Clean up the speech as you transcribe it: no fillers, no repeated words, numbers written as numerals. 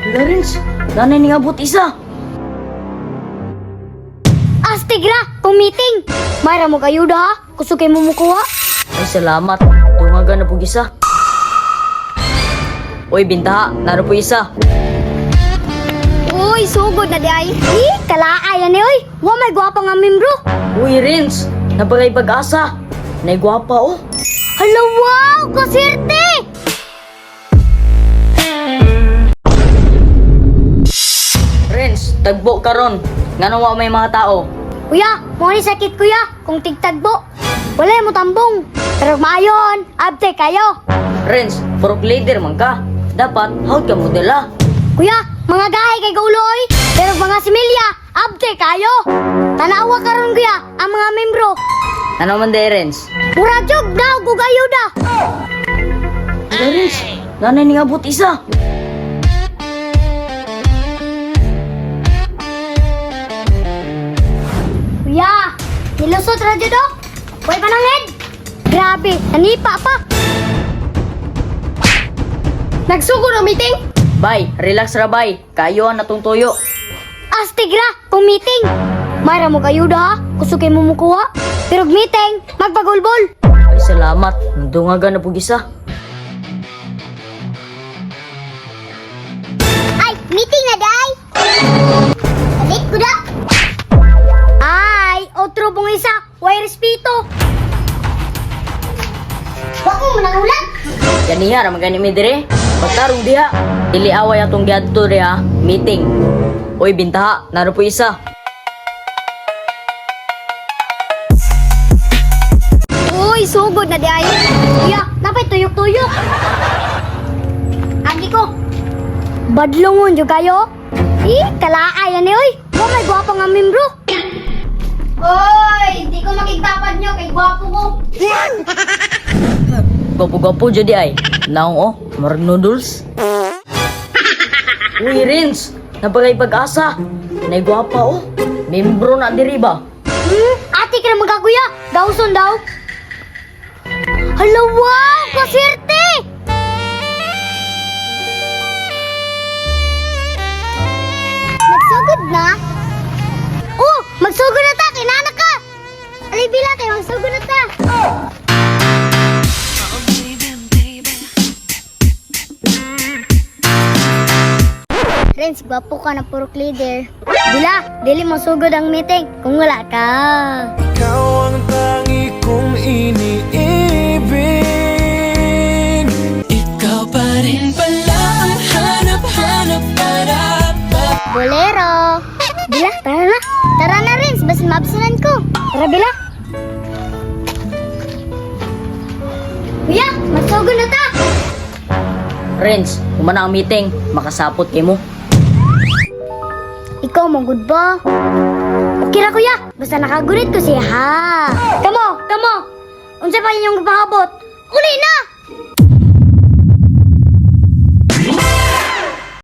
Lawrence, nanay ni abot isa. Astig ra, kung meeting. Mayra mo kayuda ha, kusog kay mo mukuha. Ay, salamat. Tungaga na pug isa. Uy, bintaha, naro po isa. Uy, sugod na di ay. Eh, kalaay na ni oy. Wa may gwapa nga membro. Uy, Rins, napagay pag-asa. Naigwapa oh. Hala, wow, kasirte! Rins, tagbo karon. Ngano wa may mga tao? Kuya, mo ni sakit kuya, kung tigtagbo. Wala mo tambong. Pero maayon, abte kayo. Rins, purok leader man ka. Dapat hawd ka modela. Kuya, mga gahay kay gauloy, pero mga similya, abte kayo. Tanawa karon kuya, ang mga membro. Ano man day, Rins? Mura jog daw gug ayuda. Rins, nanay ni abot isa. Kuya, nilusot ra jud oh. Way panangid. Grabe, nanipa pa. Nagsugod ang meeting. Bay, relax ra bay. Kayo ang natong tuyo. Astig ra, kung meeting. Mayra mo kayuda ha, kusog kay mo mukuha. Pero og meeting, magpagulbol. Ay, salamat. Dungaga na pug isa. Ay, meeting na day. Balik ko da. Ay, otro pong isa, way respeto. Wa mo nangulat. Kaniya ra magani mi dire. Pagtarong diha, dili away atong giadto diha, meeting. Uy, bintaha, naro po isa. Uy, sugod na di ay. Kuya, napay tuyok-tuyok. Agi ko. Badlongon jud kayo. Eh, kalaay na ni oy. Wa may gwapo nga membro. Oy, di ko makigtapad nyo kay gwapo ko. Gwapo-gwapo jud di ay. Naong oh, marag noodles. Uy, Rins, napagay pag-asa. Naigwapa oh. Membro na diri ba? Ate ka na magkakuya. Dawson daw. Hala, wow! Kasirte! Magsugod na? Oh, magsugod na ta! Kinana ka! Alay, bila kay magsugod na ta! Renz, gwapo ka na purok leader. Bila, dili masugod ang meeting kung wala ka. Ikaw ang tangi kong iniibig. Ikaw pa rin pala ang hanap-hanap para ba Bolero! Bila, tara na. Tara na rin, basin maabsanan ko. Tara, Bila. Kuya, magsugod na ta! Rins, humana ang meeting, makasapot kay mo. Ikaw, magud ba? Okay ra, kuya. Basta nakagulit ko siya, ha? Kamo, kamo! Unsa pa inyong pahabot? Uli na!